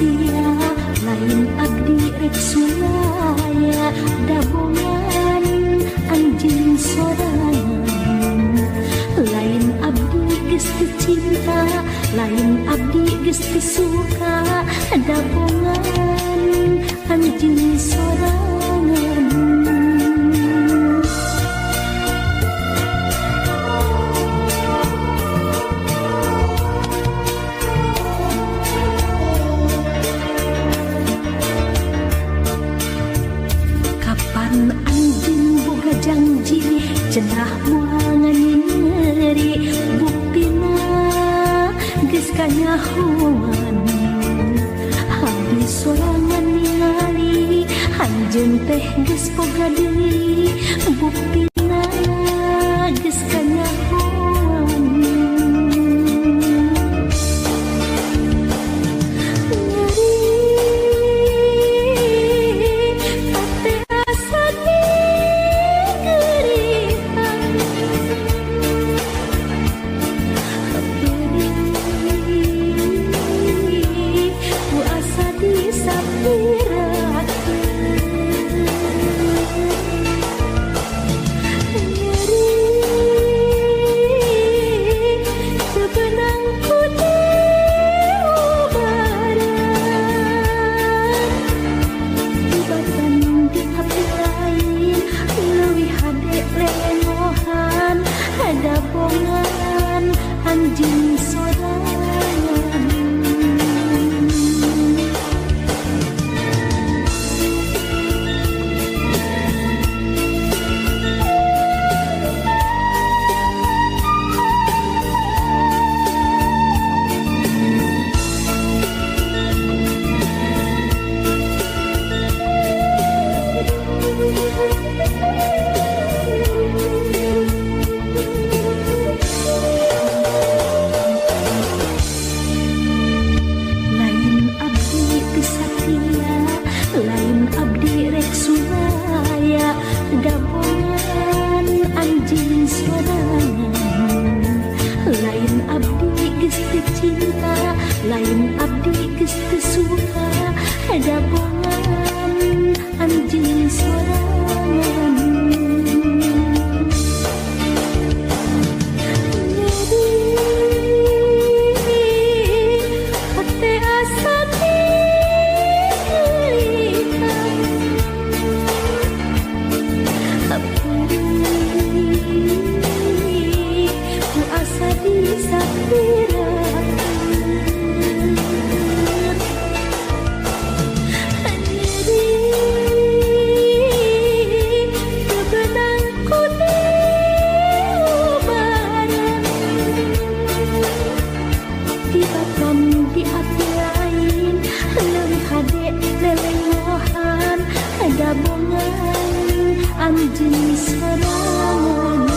setia, lain abdi rek sulaya dabongan anjeun sorangan. Lain abdi geus teu cinta, lain abdi geus teu suka dabongan anjeun sorangan. Kapan anjeun boga janji cenah moal nyeri, buktina geus kanyahoan. Abdi sorangan ningali anjeun teh geus boga deui, buktina geus kanyahoan. Nyeri hate asa digerihan, perih ku asa disapirakeun. Nyeri teu beunang ku diubaran, tibatan di hati lain leuwih hade lelengohan dabongan anjeun sorangan. Lain abdi teu satia, lain abdi rek sulaya dabongan anjeun sorangan. Lain abdi geus teu cinta, lain abdi geus teu suka dabongan anjeun sorangan. Nyeri hate asa digerihan, perih ku asa disapirakeun. Nyeri teu beunang ku diubaran, tibatan di hati lain leuwih hade lelengohan dabongan anjeun sorangan.